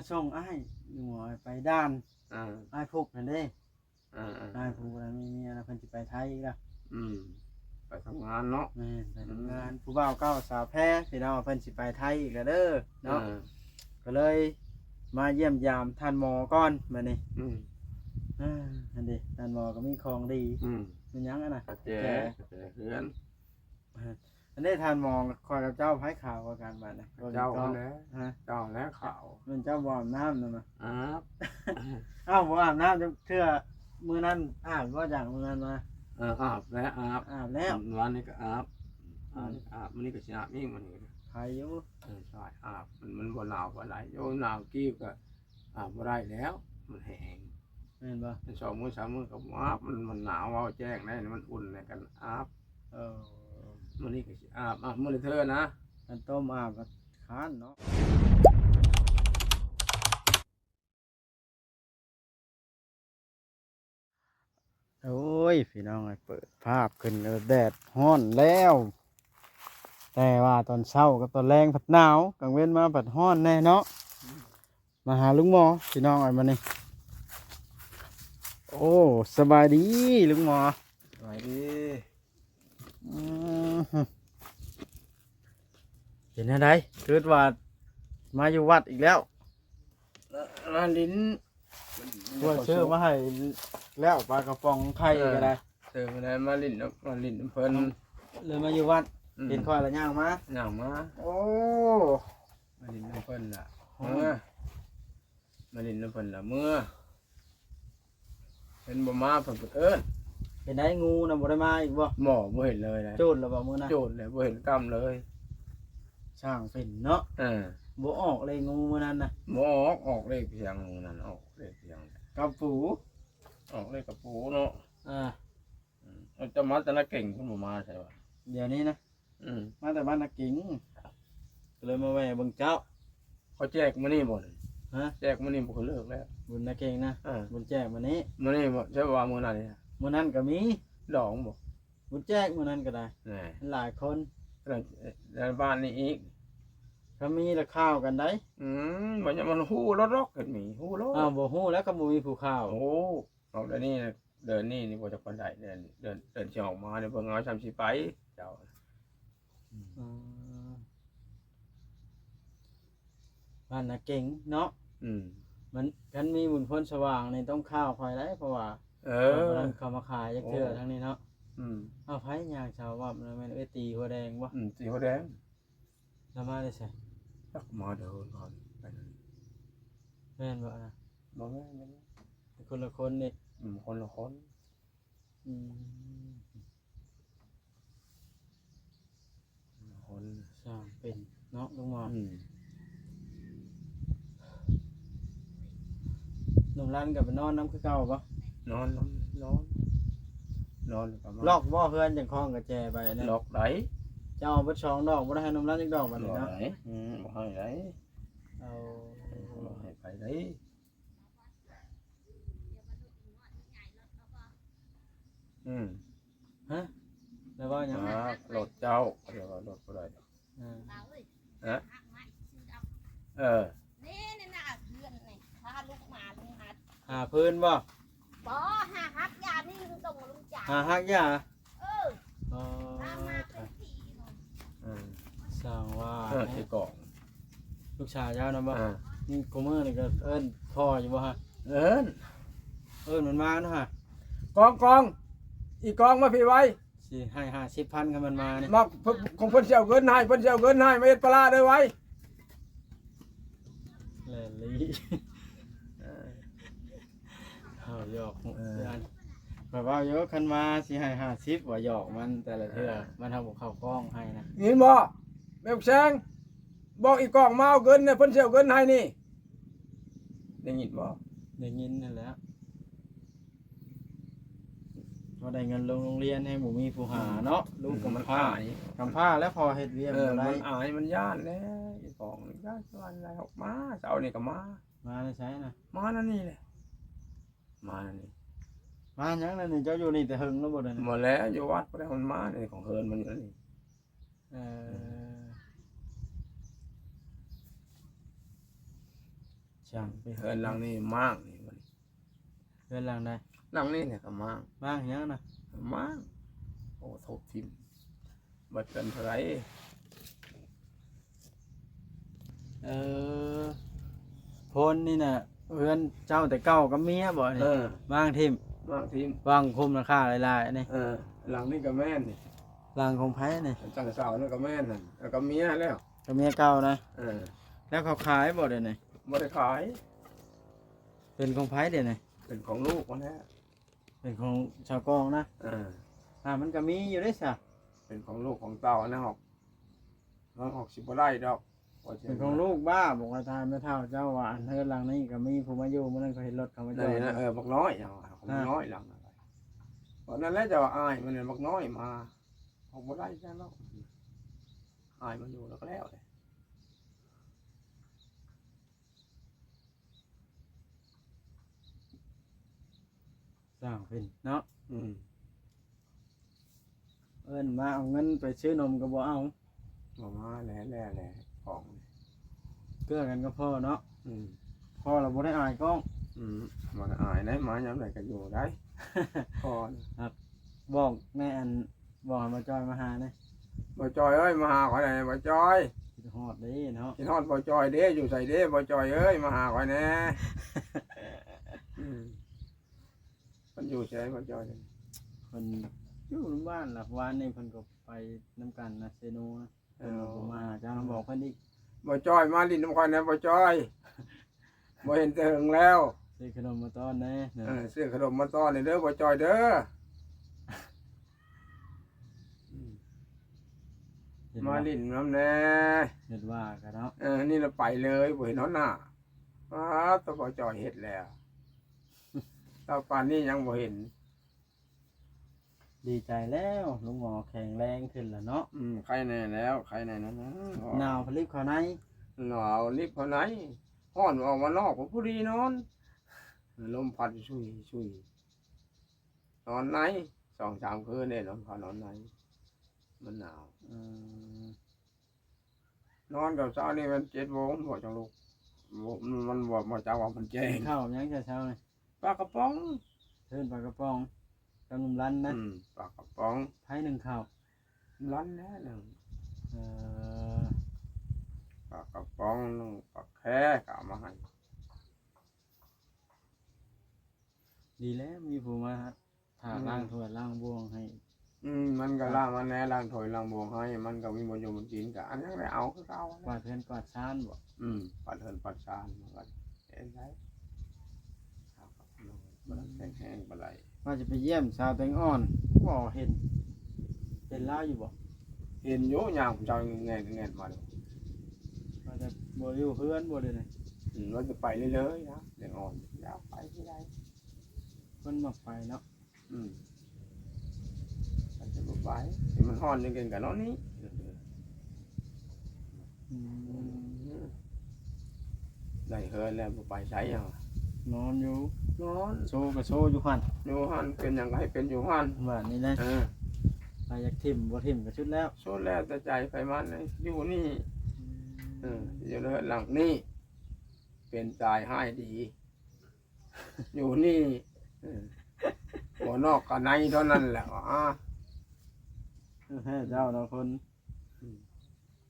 ສົ່ງອ້າຍຢູ່ ໄປດ່ານ ອ່າ ອ້າຍພຸກຫັ້ນເດ້ ອ່າໆໆ ອ້າຍຜູ້ນັ້ນມີເມຍແລ້ວ ເພິ່ນຊິໄປໄທອີກແລ້ວ. ອືມ ໄປທຳງານເນາະ. ແມ່ນ ໄປທຳງານ. ອືມ ຜູ້ບ່າວເກົ່າສາວແພ ພີ່ນ້ອງ ເພິ່ນຊິໄປໄທອີກແລ້ວເດີເນາະ. ອ່າ ກໍເລີຍມາຢ້ຽມຢາມທ່ານໝໍກ່ອນບັດນີ້. ອືມ ອ່າ ຫັ້ນເດ້ ທ່ານໝໍກໍມີຂອງດີ. ອືມ ແມ່ນຫຍັງອັນນະ? ກະແຈ ກະແຈ ກະແຈເຮືອນ. ອັນນີ້ທ່ານໝໍ ຂ້ອຍກັບເຈົ້າໃຜຂາວກວ່າກັນບາດນີ້? ເຈົ້າຫັ້ນແຫຼະ. ຮະ? ເຈົ້າແຫຼະຂາວ. ແມ່ນເຈົ້າບໍ່ອາບນ້ຳນຳນະ? ອາບ. ອ້າວ ບໍ່ອາບນ້ຳຈັກເທື່ອ ມື້ນັ້ນອາບບໍ່? ຈາກມື້ນັ້ນມາ. ເອີ ອາບແລ້ວ ອາບ ອາບແລ້ວ. ວານນີ້ກໍອາບ ອືມ ອາບ ອາບ ມື້ນີ້ກໍຊິອາບອີກ ມື້ນີ້. ໄຄຢູ່. ເອີ ໃຊ່ ອາບ ມັນ ມັນບໍ່ໜາວປານໃດ. ໂອ້ ໜາວກີ້ກໍອາບບໍ່ໄດ້ແລ້ວ ມັນແຫ້ງ. ແມ່ນບໍ່? ສອງມື້ສາມມື້ກໍບໍ່ອາບ ມັນ ມັນໜາວ ເວົ້າແຈ້ງໄດ໋ ມັນອຸ່ນໃນການອາບ. ເອີ ມື້ນີ້ກໍຊິອາບ ອາບມື້ລະເທື່ອນະ. ຄັນຕົ້ມອາບກໍຄ້ານເນາະ. ໂອ້ຍ ພີ່ນ້ອງເອີຍ ເປີດພາບຂຶ້ນ ແດດຮ້ອນແລ້ວ ແຕ່ວ່າຕອນເຊົ້າກັບຕອນແລງພັດໜາວ ກາງເວັນມາພັດຮ້ອນແດ່ເນາະ. ມາຫາລຸງໝໍ ພີ່ນ້ອງເອີຍ ມານີ້. ໂອ້ ສະບາຍດີລຸງໝໍ. ສະບາຍດີ. ອືມ ເປັນແນວໃດ? ຄິດວ່າມາຢູ່ວັດອີກແລ້ວ. ມາຫຼິ້ນ ວ່າຊື້ມາໃຫ້ແລ້ວ ປາກະປ໋ອງໄຂ່ກໍໄດ້. ເອີ ຊື້ມາໄດ້ ມາຫຼິ້ນນຳ ມາຫຼິ້ນນຳເພິ່ນ ເລີຍມາຢູ່ວັດ. ອືມ ເຫັນຂ້ອຍລະຍ່າງມາ ຍ່າງມາ. ໂອ້ ມາຫຼິ້ນນຳເພິ່ນລະ ໂອ້ຍ ເມືອ ມາຫຼິ້ນນຳເພິ່ນລະເມືອ. ເພິ່ນບໍ່ມາ ເພິ່ນບໍ່ເອີ້ນ. ເຫັນໄດ ງູນະ ບໍ່ໄດ້ມາອີກບໍ່? ບໍ່ ບໍ່ເຫັນເລີຍນະ. ໂຈດລະບໍ່ມື້ນັ້ນ? ໂຈດແຫຼະ ບໍ່ເຫັນກຳເລີຍ. ຊ່າງເປັນເນາະ. ເອີ ບໍ່ອອກເລີຍງູມື້ນັ້ນນະ. ບໍ່ອອກ ອອກເລກພຽງມື້ນັ້ນ ອອກເລກພຽງ ກັບປູ ອອກເລກກັບປູເນາະ. ອ່າ ອືມ ເຈົ້າມາແຕ່ນາເກັງ ເພິ່ນບໍ່ມາໃສວະ ດຽວນີ້ນະ? ອືມ ມາແຕ່ບ້ານນາເກັງ ກໍເລີຍມາແວ່ເບິ່ງເຈົ້າ. ເຂົາແຈກມື້ນີ້ບໍ່ນີ້? ຮະ? ແຈກມື້ນີ້ບໍ່ ເຂົາເລີກແລ້ວ ບຸນນາເກັງນະ. ເອີ ບຸນແຈກມື້ນີ້. ມື້ນີ້ບໍ່ ໃຊ່ວ່າມື້ນັ້ນນີ້? ມື້ນັ້ນກໍມີ. ດອງບໍ່? ບຸນແຈກມື້ນັ້ນກໍໄດ້. ແນ່ ມັນຫຼາຍຄົນ ແລ້ວ ແລ້ວບ້ານນີ້ອີກ ກໍມີລະຂ່າວກັນໄດ໋. ອືມ ມັນຍັງ ມັນຮູ້ລອດໆ ເຫັນມີ ຮູ້ລອດ. ອ້າວ ບໍ່ຮູ້ແລ້ວ ກໍບໍ່ມີຜູ້ຂ່າວ. ໂອ້ ເອົາ ດຽວນີ້ນະ ເດືອນນີ້ນີ້ບໍ່ຈັກປານໃດ ເດືອນ ເດືອນ ເດືອນຊິອອກມານີ້ ເບິ່ງເອົາຊ່ຳຊິໄປເຈົ້າ. ອືມ ບ້ານນາເກັງເນາະ. ອືມ ມັນ ຄັນມີບຸນໂພນສະຫວ່າງນີ້ຕ້ອງຂ່າວຂ້ອຍໄດ໋ ເພາະວ່າ ເອີ ເຂົາມາຂາຍຈັກເທື່ອ ໂອ້ ທາງນີ້ເນາະ. ອືມ ເອົາ ໃຜຍ່າງຊາວວັບນະ ແມ່ນເອື້ອຍຕີຫົວແດງບໍ່? ອືມ ຕີຫົວແດງ. ລາວມາແຕ່ໃສ? ຈັກ ມາແຕ່ເຮືອນເຂົາໄປນັ້ນ. ແມ່ນບໍ່ນະ? ບໍ່ແມ່ນ ບໍ່ແມ່ນ ຄົນລະຄົນນີ້. ອືມ ຄົນລະຄົນ. ອືມ ຄົນ ຊ່າງເປັນເນາະ ລຸງໝໍ. ອືມ ໜຸ່ມລັນກໍໄປນອນນຳຄືເກົ່າບໍ່? ນອນນຳ ນອນ ນອນກໍມາ. ລັອກບໍ່ເຮືອນຈັ່ງຄ້ອງກະແຈໄປນະ? ລັອກໄດ໋. ເຈົ້າເອົາເບິດສອງດອກ ບໍ່ໄດ້ໃຫ້ໜຸ່ມລັນຈັກດອກບັດນີ້ເນາະ? ບໍ່ໄດ້. ອືມ ບໍ່ໃຫ້ໄດ໋. ເອົາ ບໍ່ໃຫ້ໄປໄດ໋. ອືມ ຮະ? ແລ້ວວ່າຫຍັງ? ອ່າ ລົດເຈົ້າ ເຂົາເອີ້ນວ່າລົດຜູ້ໃດ? ເອີ ຮະ? ເອີ ນີ້ ນີ້ນະ ເຮືອນນີ້ ພາລູກມາ ລຸງຫັດ ຫາພື້ນບໍ່? ບໍ່ ຫາຫັດຢານີ້ ລຸງຕົງລຸງຈາ ຫາຫັກຢາ. ເອີ ອໍ ມາເປັນປີເນາະ. ເອີ ຊ່າງວ່າ ເອີ ເນາະ ໄອ້ກອງ ລູກຊາຍເຈົ້ານະບໍ່? ອ່າ ນີ້ຄູ່ມື້ນີ້ກໍເອີ້ນພໍ່ຢູ່ບໍ່ຮະ? ເອີ້ນ ເອີ້ນມັນມາເນາະຮະ. ກອງ ກອງ ອີກອງມາພີ້ໄວ. ຊິໃຫ້ຫ້າສິບພັນ ຄັນມັນມານີ້ ມາ ຂອງເພິ່ນຊິເອົາເງິນໃຫ້ ເພິ່ນຊິເອົາເງິນໃຫ້ ມາເຮັດປາລາເດີໄວ. ແລ່ນລີ້ ເອີ ເຮົາຫຍອກ ເອີ ຂ້ອຍເວົ້າຢູ່ ຄັນມາຊິໃຫ້ຫ້າສິບ ວ່າຫຍອກມັນແຕ່ລະເທື່ອ. ເອີ ມັນເຮົາບໍ່ເຂົ້າກ້ອງໃຫ້ນະ. ຍິນບໍ່ ແມ່ແສງ? ບອກອີກອງມາເອົາເງິນນະ ເພິ່ນຊິເອົາເງິນໃຫ້ນີ້. ໄດ້ຍິນບໍ່? ໄດ້ຍິນຫັ້ນແຫຼະ. ພໍໄດ້ເງິນລົງໂຮງຮຽນແຮງບໍ່ມີຜູ້ຫາເນາະ. ອືມ ລູກກຳພ້າ ມັນອາຍ ກຳພ້າແລ້ວພໍເຮັດວຽກ ເອີ ບໍ່ໄດ້ ມັນອາຍ ມັນຢ້ານແຫຼະ. ອີກອງຢ້ານ ຢ້ານອອກມາ ເຊົ້ານີ້ກໍມາ. ມາແນວໃສນະ? ມາແນວນີ້ແຫຼະ. ມາແນວນີ້. ມາຫຍັງແນວນີ້? ເຈົ້າຢູ່ນີ້ແຕ່ເຫິງແລ້ວບໍ່? ບໍ່ແລ້ວ ຢູ່ວັດ ບໍ່ໄດ້ ມັນມານີ້ ຂອງເຮືອນມັນຢູ່ນີ້. ເອີ ເອີ. ຊ່າງໄປ ເຮືອນຫຼັງນີ້ມ້າງນີ້ບັດນີ້ ເຮືອນຫຼັງໃດ? ຫຼັງນີ້ແຫຼະກໍມ້າງ. ມ້າງຫຍັງນະ? ມ້າງ. ໂອ້ ທຸບຖິ້ມ. ເບິດເງິນເທົ່າໃດ? ເອີ ໂພນນີ້ນະ ເຮືອນເຈົ້າແຕ່ເກົ່າກັບເມຍບໍ່ນີ້? ເອີ ມ້າງຖິ້ມ. ມ້າງຖິ້ມ. ວາງຄຸມລາຄາຫຼາຍໆນີ້. ເອີ ຫຼັງນີ້ກໍແມ່ນນີ້. ຫຼັງຂອງໃຜນີ້? ຈັ່ງເຊົານັ້ນກໍແມ່ນນັ້ນ ແລ້ວກໍເມຍແລ້ວ. ກັບເມຍເກົ່ານະ? ເອີ. ແລ້ວເຂົາຂາຍບໍ່ດຽວນີ້? ບໍ່ໄດ້ຂາຍ. ເປັນຂອງໃຜດຽວນີ້? ເປັນຂອງລູກຫັ້ນແຫຼະ. ເປັນຂອງຊາວກອງນະ? ເອີ. ອ່າ ມັນກໍມີຢູ່ເດ້ຊະ. ເປັນຂອງລູກຂອງເຕົ້າຫັ້ນນະ ຮອກ ມັນອອກຊິບໍ່ໄດ້ດອກ. ເປັນຂອງລູກບ້າ. ບອກວ່າຖາມແມ່ເຖົ້າເຈົ້າວ່າ ອັນເຮືອນຫຼັງນີ້ກໍມີຜູ້ມາຢູ່ ມື້ນັ້ນເຂົາເຫັນລົດເຂົາມາຈອດ. ເອີ ບັກນ້ອຍ ບັກນ້ອຍຫຼັງນັ້ນ. ຕອນນັ້ນແຫຼະເຈົ້າວ່າອ້າຍມັນ ບັກນ້ອຍມາ ອອກບໍ່ໄດ້ແລ້ວເນາະ. ອ້າຍມາຢູ່ແລ້ວກໍແລ້ວເດ້. ສ້າງເພິ່ນເນາະ. ອືມ. ເອີ້ນມາເອົາເງິນໄປຊື້ນົມກໍບໍ່ເອົາ. ບໍ່ມາແລ້ວ ແລ້ວແຫຼະຂອງ. ເກື້ອກັນກັບພໍ່ເນາະ. ອືມ. ພໍ່ລະບໍ່ໄດ້ອາຍກ້ອງ. ອືມ. ບໍ່ໄດ້ອາຍໃດ ມາຍາມໃດກໍຢູ່ໄດ້. ພໍ່ນະ ບອກແນ່ ອັນ ບອກໃຫ້ບ່າວຈອຍມາຫາແນ່. ບ່າວຈອຍເອີຍ ມາຫາຂ້ອຍແນ່ ບ່າວຈອຍ. ຄິດຮອດເດ້ເນາະ. ຄິດຮອດບ່າວຈອຍເດ້ ຢູ່ໃສເດ້ ບ່າວຈອຍເອີຍ ມາຫາຂ້ອຍແນ່. ອືມ. ເພິ່ນຢູ່ໃສບ່າວຈອຍ? ເພິ່ນຢູ່ນຳບ້ານລະ ວານນີ້ເພິ່ນກໍໄປນຳກັນນະ ເຊໂນນະ. ເອີ ເພິ່ນກໍບໍ່ມາຫາເຈົ້າ ບອກເພິ່ນອີກ. ບ່າວຈອຍ ມາຫຼິ້ນນຳຂ້ອຍແນ່ ບ່າວຈອຍ. ບໍ່ເຫັນແຕ່ເຫິງແລ້ວ. ຊື້ຂະໜົມມາຕ້ອນແນ່. ເອີ ຊື້ຂະໜົມມາຕ້ອນແນ່ເດີ ບ່າວຈອຍເດີ. ມາຫຼິ້ນນຳແນ່. ເຮັດວ່າກັນເນາະ. ເອີ ນີ້ລະໄປເລີຍ ບໍ່ເຫັນຮອດໜ້າ. ປາດໂທ້ ບ່າວຈອຍເຮັດແລ້ວ. ເທົ່າປານນີ້ຍັງບໍ່ເຫັນ. ດີໃຈແລ້ວ ລຸງຫງໍແຂງແຮງຂຶ້ນລະເນາະ. ອືມ ໄຄແນ່ແລ້ວ ໄຄແນ່ນັ້ນນະ. ໜາວພັດລິບເຂົ້າໃນ. ໜາວລິບເຂົ້າໃນ ຮ້ອນອອກມານອກ ພໍດີນອນ ລົມພັດຊຸຍໆ ນອນໃນ ສອງສາມຄືນເດ້ ນອນ ເຂົ້ານອນໃນ ມັນໜາວ. ອືມ. ນອນຕອນເຊົ້ານີ້ມັນເຈັດໂມງບໍ່ຈັ່ງລຸກ. ບໍ່ ມັນບໍ່ ບໍ່ຈັກວ່າມັນແຈ້ງ. ເຂົ້າຫຍັງແຕ່ເຊົ້ານີ້? ປາກະປ໋ອງ. ເອີ້ນປາກະປ໋ອງກັບໜຸ່ມລັນນະ. ອືມ ປາກະປ໋ອງ. ໃຜໜຶ້ງເຂົ້າ? ລັນແຫຼະໜຶ້ງ. ເອີ ປາກະປ໋ອງ ໜຶ້ງປາແຄກໍເອົາມາໃຫ້. ດີແລ້ວ ມີຜູ້ມາຖ້າ ອືມ ລ້າງຖ້ວຍລ້າງບ່ວງໃຫ້. ອືມ ມັນກໍລ້າງ ມັນແນ່ ລ້າງຖ້ວຍລ້າງບ່ວງໃຫ້ ມັນກໍມີບໍ່ຢູ່ບໍ່ກິນ ກໍອັນນັ້ນແຫຼະ ເອົາຄືເກົ່າ. ກວາດເຮືອນກວາດຊານບໍ? ອືມ ກວາດເຮືອນກວາດຊານ ມັນກໍເຮັດໄດ້. ບໍ່ໄດ້ແຂງແຮງປານໃດ. ວ່າຈະໄປຢ້ຽມສາວແຕງອ່ອນ ບໍ່ເຫັນ ເຫັນລາວຢູ່ບໍ່? ເຫັນຢູ່ ຍ່າງຜູ້ຊາຍແງນໆມາເດ້. ວ່າຈະບໍ່ຢູ່ເຮືອນບໍ່ເດນີ້? ອືມ ວ່າຈະໄປເລີຍໆນະ ແຕງອ່ອນ ຢາກໄປທີ່ໃດ. ເພິ່ນມັກໄປເນາະ. ອືມ ມັນຈະບໍ່ໄປ ມັນຮ້ອນຈັ່ງເກັ່ງກັນນອນນີ້. ອືມ ໄດ້ເຮືອນແລ້ວ ບໍ່ໄປໃສຫຍັງ. ນອນຢູ່ ນອນ ໂຊກໍໂຊຢູ່ຫັ້ນ ຢູ່ຫັ້ນ ເປັນຫຍັງກໍໃຫ້ເປັນຢູ່ຫັ້ນ ບາດນີ້ນະ. ເອີ ໃຜຢາກຖິ້ມບໍ່ຖິ້ມກໍສຸດແລ້ວ ສຸດແລ້ວແຕ່ໃຈໃຜມັນ ຢູ່ນີ້. ອືມ ເອີ ຢູ່ເຮືອນຫຼັງນີ້ ເປັນຕາຍຮ້າຍດີ. ຢູ່ນີ້ ເອີ ບໍ່ນອກກໍໃນເທົ່ານັ້ນແຫຼະ. ອາ ແທ້ເຈົ້າເນາະ ຄົນ ອືມ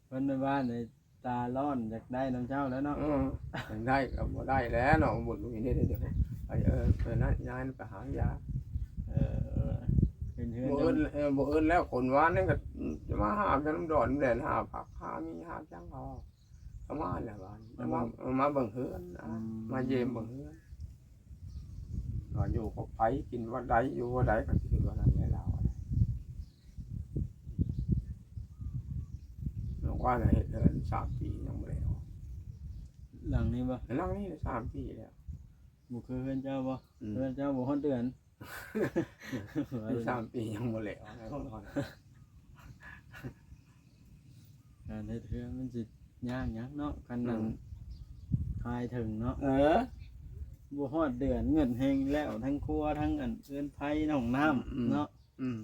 ຄົນໃນບ້ານນີ້ຕາຮ້ອນ ຢາກໄດ້ນຳເຈົ້າແລ້ວເນາະ. ເອີ ຢາກໄດ້ກໍບໍ່ໄດ້ແລ້ວເນາະ ບຸນມີເດ້. ເອີ ເອີ ນັ້ນ ຍ້າຍໄປຫາຢາ. ເອີ ເປັນເຮືອນ ບໍ່ເອີ້ນ ເອີ ບໍ່ເອີ້ນແລ້ວ ຄົນວານນີ້ກໍມາຫານຳດອນແຫຼະ ຫາຜັກຫາມີຫາຫຍັງເອົາ. ປະມານແຫຼະວ່າ ມາ ມາເບິ່ງເຮືອນ ອືມ ມາຢ້ຽມເບິ່ງເຮືອນ ວ່າຢູ່ກັບໃຜ ກິນວັນໃດ ຢູ່ວັນໃດ ກໍຊິເຮັດວັນນັ້ນແຫຼະລາວ. ບອກວ່າເຮັດເຮືອນສາມປີຍັງບໍ່ແລ້ວ. ຫຼັງນີ້ບໍ່? ຫຼັງນີ້ສາມປີແລ້ວ. ບໍ່ຄືເຮືອນເຈົ້າບໍ່? ອືມ ເຮືອນເຈົ້າບໍ່ຮອດເດືອນ. ສາມປີຍັງບໍ່ແລ້ວ. ການເຮັດເຮືອນມັນຊິຍາກຫຍັງເນາະ ຄັນ ອືມ ນັ້ນຂາຍເຖິງເນາະ. ເອີ ບໍ່ຮອດເດືອນ ເງິນແຮງແລ້ວ ທັງຄົວ ທັງອັນເຮືອນໄຟ ຫ້ອງນ້ຳ ອືມ ເນາະ. ອືມ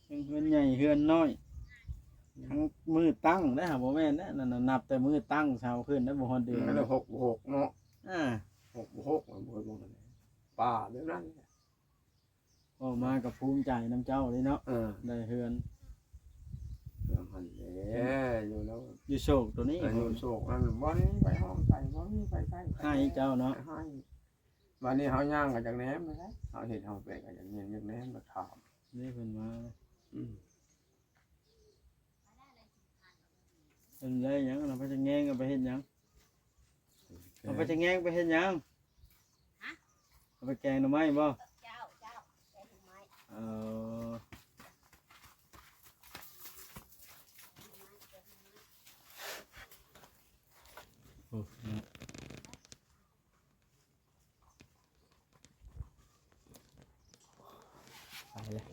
ທັງເຮືອນໃຫຍ່ເຮືອນນ້ອຍ ອືມ ທັງມື້ຕັ້ງເດ້ ຫາບໍ່ແມ່ນເດ້. ນັ້ນນະ ນັບແຕ່ມື້ຕັ້ງເສົາຂຶ້ນໄດ້ ບໍ່ຮອດເດືອນ. ອືມ ແລ້ວຫົກ ຫົກເນາະ. ອ່າ ກໍພູມໃຈນຳເຈົ້າເດ້ເນາະ ເອີ ໄດ້ເຮືອນ ເຮືອນຫັ້ນເດ້ ຢູ່ນຳ ຢູ່ໂຊກໂຕນີ້ ເອີ ຢູ່ໂຊກນັ້ນ ບໍ່ມີໃຜຮ້ອງໃສ່ ບໍ່ມີໃຜໃກ້ ໃຫ້ເຈົ້າເນາະ ໃຫ້ ບາດນີ້ເຮົາຍ່າງກໍຢາກແນມເດ້ ເຮົາເຮັດເຮົາແປກກໍຢາກແນມ ຢາກແນມ ຢາກຖາມ ນີ້ເພິ່ນມາ ອືມ ເພິ່ນໄດ້ຫຍັງນະ ໄປຈະແງງ ເອົາໄປເຮັດຫຍັງ? ເອົາໄປຈະແງງໄປເຮັດຫຍັງ? ຮະ? ເອົາໄປແກງໜໍ່ໄມ້ບໍ່? ເຈົ້າ ເຈົ້າ ແກງໜໍ່ໄມ້ ເອີ ໂອ້ ໄປເລີຍ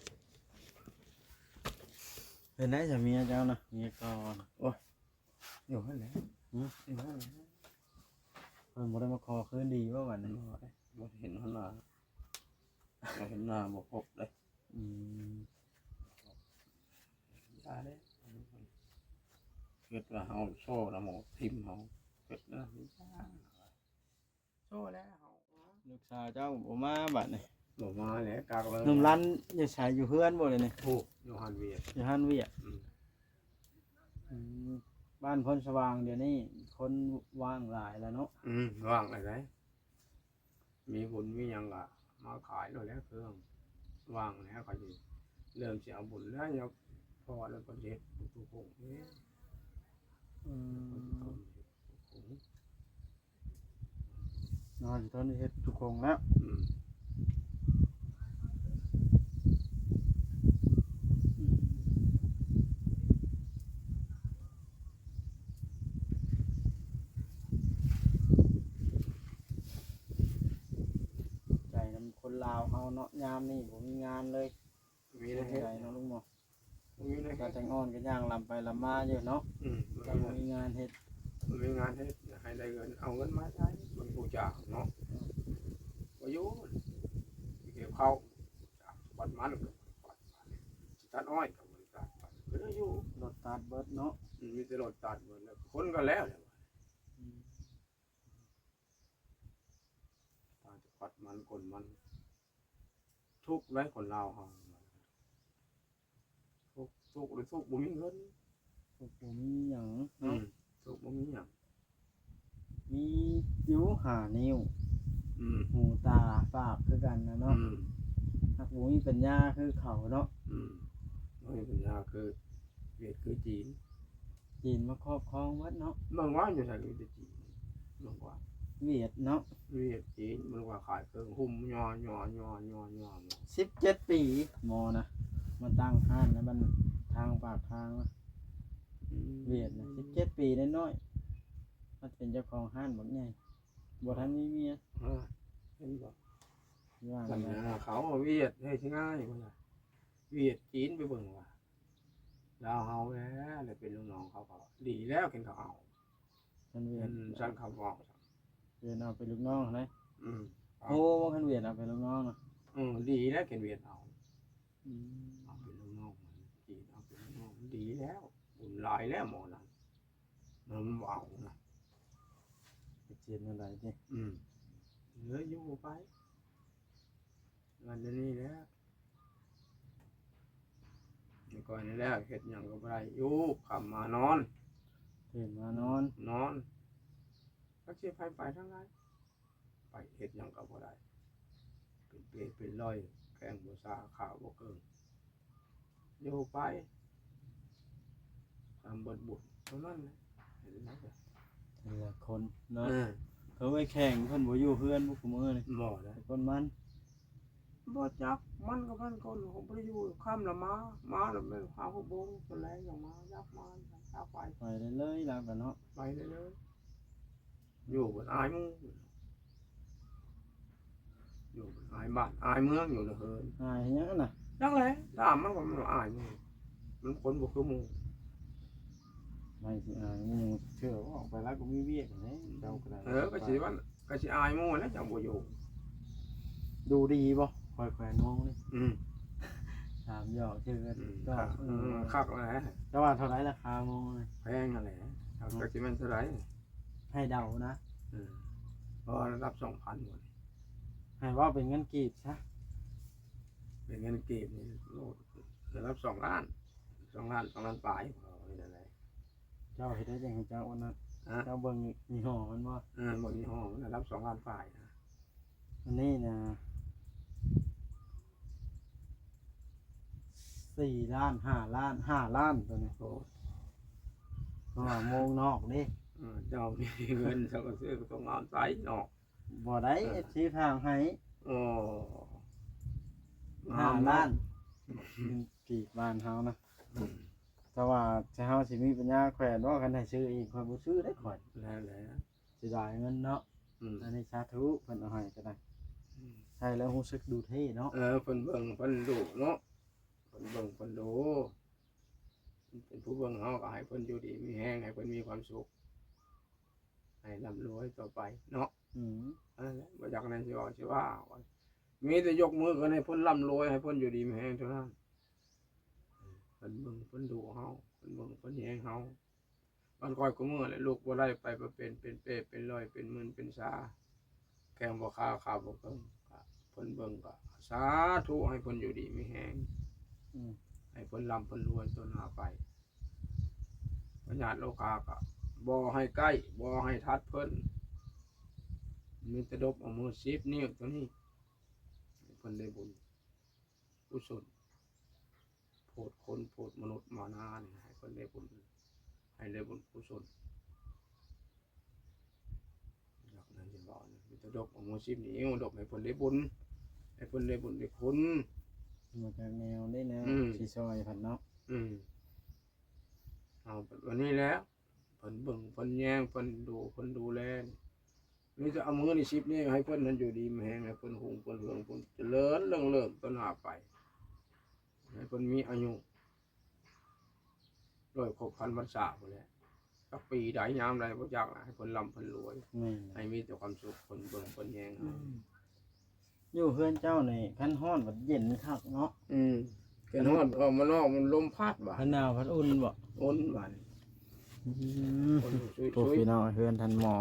ເປັນໄດສາມີເຈົ້ານະ? ເມຍເກົ່ານະ? ໂອ້ຍ ຢູ່ຫັ້ນແຫຼະ ຫື? ຢູ່ຫັ້ນແຫຼະ ເພິ່ນບໍ່ໄດ້ມາຂໍຄືນດີບໍ່ບັດນີ້? ບໍ່ເດ້ ບໍ່ເຫັນຫົນໜ້າ ບໍ່ເຫັນໜ້າບໍ່ພົບເດ້ ອືມ ຢ່າເດ້ ຄິດວ່າເຮົາໂຊນຳ ຖິ້ມເຮົາ ເຮັດນະ ໂຊແລ້ວເຮົາ ລູກສາວເຈົ້າບໍ່ມາບັດນີ້ ບໍ່ມາແລ້ວ ກັກເລີຍ ໜຸ່ມລັນຢູ່ໃສ? ຢູ່ເຮືອນບໍ່ດຽວນີ້? ໂອ້ ຢູ່ຮ້ານວຽກ ຢູ່ຮ້ານວຽກ ອືມ ອືມ ບ້ານໂພນສະຫວ່າງດຽວນີ້ຄົນວ່າງຫຼາຍແລ້ວເນາະ ອືມ ວ່າງຫຼາຍໃດ ມີບຸນມີຫຍັງກໍມາຂາຍໂລດແຫຼະເຄື່ອງ ວ່າງແລ້ວເຂົາຊິເລີ່ມຊິເອົາບຸນແລ້ວ ເພາະວ່າເພິ່ນເຮັດທຸກຄົນເດ້ ອືມ ເຮັດທຸກຄົນ ເນາະ ຊິທນເຮັດທຸກຄົນແລ້ວ ອືມ ໃຈນຳຄົນລາວເຮົາເນາະ ຍາມນີ້ບໍ່ມີງານເລີຍ ມີແນວເຮັດ ເປັນຈັ່ງໃດເນາະລຸງເນາະ? ບໍ່ມີແນວເຮັດ ແຕ່ແຕ່ງອ່ອນກໍຍ່າງລຳໄປລຳມາຢູ່ເນາະ ອືມ ກໍບໍ່ມີງານເຮັດ ບໍ່ມີງານເຮັດ ຢາກໃຫ້ໄດ້ເງິນ ເອົາເງິນມາໃຊ້ເບິ່ງຜູ້ຈ້າງເນາະ ອືມ ບໍ່ຢູ່ ໄປເກັບເຂົ້າ ກວາດມັນ ກວາດມັນ ຕັດອ້ອຍກໍບໍ່ໄດ້ຕັດ ກໍໄດ້ຢູ່ ລົດຕັດເບິດເນາະ ອືມ ມີແຕ່ລົດຕັດເບິດແລ້ວ ຄົນກໍແລ້ວແຫຼະ ອືມ ຕາຍແຕ່ກວາດມັນ ກົນມັນ ທຸກໄດ໋ຄົນລາວເຮົາ ທຸກ ທຸກ ທຸກບໍ່ມີເງິນ ທຸກບໍ່ມີຫຍັງເນາະ ອືມ ທຸກບໍ່ມີຫຍັງ ມີຢູ່ຫ້ານິ້ວ ອືມ ຫູຕາປາກຄືກັນນະເນາະ ອືມ ຫາກບໍ່ມີປັນຍາຄືເຂົາເນາະ ອືມ ບໍ່ມີປັນຍາຄືຫວຽດຄືຈີນ ຈີນມາຄອບຄອງເບິດເນາະ ເມືອງວ່ານຢູ່ໃສກໍມີແຕ່ຈີນ ເມືອງວ່ານ ຫວຽດເນາະ ຫວຽດ ຈີນ ເມືອງວ່ານຂາຍເຄື່ອງຫຸ້ມ ຍໍໆໆໆໆ ສິບເຈັດປີໝໍນະ ມາຕັ້ງຮ້ານໃນບ້ານທາງປາກທາງນະ ອືມ ຫວຽດນະ ສິບເຈັດປີນ້ອຍໆ ມາເປັນເຈົ້າຂອງຮ້ານບັກໃຫຍ່ ບໍ່ທັນມີເມຍ ເອີ ເຫັນບໍ່ ວ່າ ບັນຫາເຂົາຫວຽດເຮັດຊິງ່າຍບໍ່ລະ ຫວຽດ ຈີນ ໄປເບິ່ງວ່າ ລາວເຮົາແຫຼະ ແລ້ວເປັນລູກນ້ອງເຂົາກໍດີແລ້ວ ຄັນເຂົາເອົາ ຄັນຫວຽດ ອືມ ຊັ້ນເຂົາເວົ້າ ຫວຽດເອົາເປັນລູກນ້ອງຫັ້ນນະ ອືມ ໂອ້ ຄັນຫວຽດເອົາເປັນລູກນ້ອງນະ ອືມ ດີແລ້ວ ຄັນຫວຽດເອົາ ອືມ ເອົາເປັນລູກນ້ອງ ຈີນເອົາເປັນລູກນ້ອງ ດີແລ້ວ ບຸນຫຼາຍແລ້ວໝໍນັ້ນ ມັນບໍ່ເອົານະ ຈະເຮັດແນວໃດຕິ ອືມ ເລີຍຢູ່ໄປ ງານດຽວນີ້ແຫຼະ ແຕ່ກ່ອນນີ້ແຫຼະ ເຮັດຫຍັງກໍບໍ່ໄດ້ ຢູ່ຄ່ຳມານອນ ຕື່ນມານອນ ນອນ ຈັກຊິໃຜໄປທາງໃດ ໄປເຮັດຫຍັງກໍບໍ່ໄດ້ ເປັນເປເປັນລອຍ ແຂ້ງບໍ່ຊາ ຂາບໍ່ເກີງ ຢູ່ໄປ ຕາມເບິດບຸນເທົ່ານັ້ນແຫຼະ ເຫັນແລ້ວກໍ ແຕ່ລະຄົນເນາະ ເອີ ເຂົາໄປແຂ່ງ ເພິ່ນບໍ່ຢູ່ເຮືອນບໍ່ ຄູ່ມື້ນີ້ ບໍ່ໄດ້ ແຕ່ຄົນມັນ ບໍ່ຈັກ ມັນກໍມັນຄົນ ບໍ່ໄດ້ຢູ່ ຄ່ຳລະມາ ມາລະແມ່ນຫ້າຫົກໂມງ ຕອນແລງຈັ່ງມາ ຢາກມາຢາກໄປ ໄປເລື້ອຍໆ ລາວກໍເນາະ ໄປເລື້ອຍໆ ຢູ່ບໍ່ອາຍໝູ່ ຢູ່ອາຍບ້ານອາຍເມືອງຢູ່ເດີເຮີຍ ອາຍຫຍັງນະ ຈັກແຫຼະ ຖາມມັນກໍມັນອາຍໝູ່ ມັນຄົນບໍ່ຄືໝູ່ ໃຜຊິອາຍໝູ່ ເທື່ອອອກໄປແລ້ວກໍມີວຽກແຫຼະ ເຈົ້າກໍໄດ້ ເອີ ກໍຊິວ່າ ກໍຊິອາຍໝູ່ແຫຼະ ເຈົ້າບໍ່ຢູ່ ດູດີບໍ່ ຂ້ອຍແຂວນໂມງນີ້ ອືມ ຖາມຫຍອກຊື່ກັນ ອືມ ກໍ ຄັກ ເອີ ອືມ ຄັກແຫຼະ ແຕ່ວ່າເທົ່າໃດລາຄາໂມງນີ້ ແພງຫັ້ນແຫຼະ ຈັກຊິແມ່ນເທົ່າໃດ ໃຫ້ເດົານະ ເອີ ເພາະວ່າລະດັບສອງພັນໝົດ ໃຫ້ເວົ້າເປັນເງິນກີບຊະ ເປັນເງິນກີບນີ້ ໂອ້ ລະດັບສອງລ້ານ ສອງລ້ານ ສອງລ້ານປາຍ ເວົ້າໄດ້ນັ້ນແຫຼະ. ເຈົ້າເຮັດໄດ້ຈັ່ງຮູ້ຈັກວ່ານັ້ນ? ຮະ? ເຈົ້າເບິ່ງຍີ່ຫໍ້ມັນບໍ່? ເອີ ເບິ່ງຍີ່ຫໍ້ມັນ ລະດັບສອງລ້ານປາຍນະ. ອັນນີ້ນະ ສີ່ລ້ານ ຫ້າລ້ານ ຫ້າລ້ານ ໂຕນີ້. ໂອ້ ເພາະວ່າໂມງນອກເດ້. ເອີ ເຈົ້າມີເງິນ ເຈົ້າກໍຊື້ຕົວງາມໃສ່ເນາະ. ບໍ່ໄດ້ ເອີ ເອັຟຊີຝາກໃຫ້. ໂອ້ ຫ້າລ້ານ ເງິນກີບບ້ານເຮົານະ. ອືມ ແຕ່ວ່າຖ້າເຮົາຊິມີປັນຍາແຂວນບໍ່? ຄັນໃຫ້ຊື້ເອງ ຂ້ອຍບໍ່ຊື້ເດ້ຂ້ອຍ. ແລ້ວແຫຼະ ເສຍດາຍເງິນເນາະ. ອືມ ອັນນີ້ສາທຸ ເພິ່ນເອົາໃຫ້ກໍໄດ້. ອືມ ໃຊ້ແລ້ວຮູ້ສຶກດູເທ່ເນາະ. ເອີ ເພິ່ນເບິ່ງເພິ່ນດູເນາະ ເພິ່ນເບິ່ງເພິ່ນດູ ເປັນຜູ້ເບິ່ງເຮົາ ກໍໃຫ້ເພິ່ນຢູ່ດີມີແຮງ ໃຫ້ເພິ່ນມີຄວາມສຸກ ໃຫ້ລ່ຳລວຍຕໍ່ໄປເນາະ. ອືມ ນັ້ນແຫຼະ ບໍ່ຢາກນັ້ນຊິເວົ້າຊິວ່າ ມີແຕ່ຍົກມືຂຶ້ນໃຫ້ເພິ່ນລ່ຳລວຍ ໃຫ້ເພິ່ນຢູ່ດີມີແຮງເທົ່ານັ້ນ. ເພິ່ນເບິ່ງເພິ່ນດູເຮົາ ເພິ່ນເບິ່ງເພິ່ນແຍງເຮົາ. ບ້ານຂ້ອຍຄູ່ມື້ແຫຼະ ລຸກບໍ່ໄດ້ ໄປບໍ່ເປັນ ເປັນເປເປັນລອຍ ເປັນມື່ນເປັນຊາ ແຂ້ງບໍ່ຄາ ຂາບໍ່ເຄິ່ງ. ເພິ່ນເບິ່ງກໍສາທຸ ໃຫ້ເພິ່ນຢູ່ດີມີແຮງ. ອືມ ໃຫ້ເພິ່ນລ່ຳເພິ່ນລວຍຕໍ່ໜ້າໄປ. ພະຍາດໂລຄາກໍບໍ່ໃຫ້ໃກ້ ບໍ່ໃຫ້ທັດເພິ່ນ. ມີແຕ່ດົບເອົາມືສິບນິ້ວໂຕນີ້ ໃຫ້ເພິ່ນໄດ້ບຸນກຸສົນ. ໂພດຄົນໂພດມະນຸດມານານີ້ ໃຫ້ເພິ່ນໄດ້ບຸນ ໃຫ້ໄດ້ບຸນກຸສົນ. ຢາກນັ້ນຊິເວົ້ານີ້ ມີແຕ່ດົບເອົາມືສິບນິ້ວ ດົບໃຫ້ເພິ່ນໄດ້ບຸນ ໃຫ້ເພິ່ນໄດ້ບຸນໄດ້ຄຸນ. ບໍ່ຈັກແນວເດ້ແນວ ອືມ ຊິຊ່ອຍເພິ່ນເນາະ. ອືມ ເອົາແບບນີ້ແຫຼະ ເພິ່ນເບິ່ງເພິ່ນແຍງ ເພິ່ນດູເພິ່ນດູແລ. ມີແຕ່ເອົາມື້ນີ້ສິບນີ້ໃຫ້ເພິ່ນນັ້ນຢູ່ດີມີແຮງ ໃຫ້ເພິ່ນຮຸ່ງເພິ່ນເຮືອງ ເພິ່ນຈະເລີນເລື່ອງເລີນຕໍ່ໜ້າໄປ ໃຫ້ເພິ່ນມີອາຍຸຮ້ອຍຄົບພັນພັນສາພຸ້ນແຫຼະ. ຈັກປີໃດຍາມໃດບໍ່ຈັກລະ ໃຫ້ເພິ່ນລ່ຳເພິ່ນລວຍ. ແມ່ນ ໃຫ້ມີແຕ່ຄວາມສຸກ ເພິ່ນເບິ່ງເພິ່ນແຍງເຮົາ. ອືມ ຢູ່ເຮືອນເຈົ້ານີ້ ຄັນຮ້ອນບັດເຢັນຄັກເນາະ. ອືມ ຄັນຮ້ອນອອກມານອກ ມັນລົມພັດບາດ ຄັນໜາວພັດອຸ່ນບໍ? ອຸ່ນບາດ. ອືມ ໂອ້ ພີ່ນ້ອງ ເຮືອນທ່ານໝໍ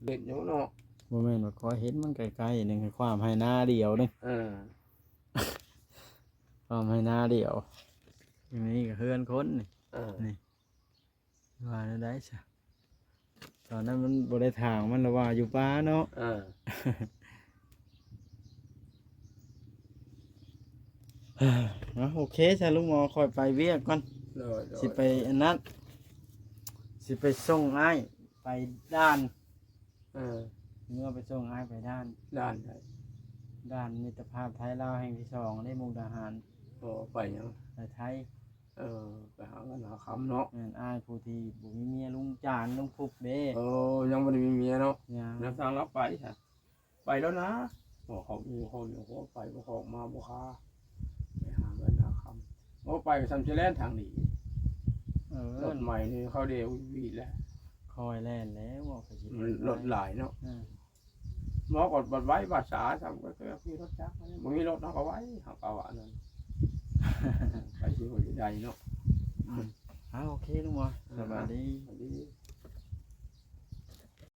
ເຮັດຫຍັງເນາະ? ບໍ່ແມ່ນວ່າຂ້ອຍເຫັນມັນໃກ້ໆໜຶ່ງ ຄວາມໄຮ່ນາດຽວໜຶ່ງ. ເອີ ຄວາມໄຮ່ນາດຽວ. ອັນນີ້ກໍເຮືອນຄົນນີ້. ເອີ ນີ້ ວ່າແນວໃດຊະ? ຕອນນັ້ນມັນບໍ່ໄດ້ຖາງ ມັນລະວ່າຢູ່ປ່າເນາະ. ເອີ ເອົາ ໂອເຄຊະ ລຸງໝໍ ຂ້ອຍໄປວຽກກ່ອນ. ໂດຍ ໂດຍ ຊິໄປອັນນັ້ນ ຊິໄປສົ່ງອ້າຍໄປດ່ານ. ເອີ ເມື່ອໄປສົ່ງອ້າຍໄປດ່ານ. ດ່ານໃດ? ດ່ານມິດຕະພາບໄທລາວແຫ່ງທີສອງເດ້ ມຸກດາຫານ. ໂອ້ ໄປຫຍັງ? ໄປໄທ. ເອີ ໄປຫາເງິນຫາຄຳເນາະ. ແມ່ນ ອ້າຍຜູ້ທີ່ບໍ່ມີເມຍ ລຸງຈານ ລຸງພຸກເດ້. ໂອ້ ຍັງບໍ່ໄດ້ມີເມຍເນາະ. ຍັງ ແລ້ວທາງລາວໄປຊະ ໄປແລ້ວນະ. ບໍ່ເຂົ້າຢູ່ເຂົ້າຢູ່ ໄປບໍ່ອອກມາບໍ່ຄາ ໄປຫາເງິນຫາຄຳ. ໂອ້ ໄປກໍຊ່ຳຊິແລ່ນທາງນີ້. ເອີ ລົດໃໝ່ນີ້ເຂົາເດວວີແລ້ວ ຄ່ອຍແລ່ນແລ້ວ ເວົ້າໄປຊິ ມັນລົດຫຼາຍເນາະ. ເອີ ໝໍກໍບັດໄວບັດສາ ຊ່ຳກໍຂີ່ລົດຈັກ ບໍ່ມີລົດເຮົາກໍໄວ ເຮົາກໍວ່ານັ້ນ ໄປຊິບໍ່ໄດ້ເນາະ. ອືມ ເອົາ ໂອເຄ ລຸງໝໍ ສະບາຍດີ ສະບາຍດີ.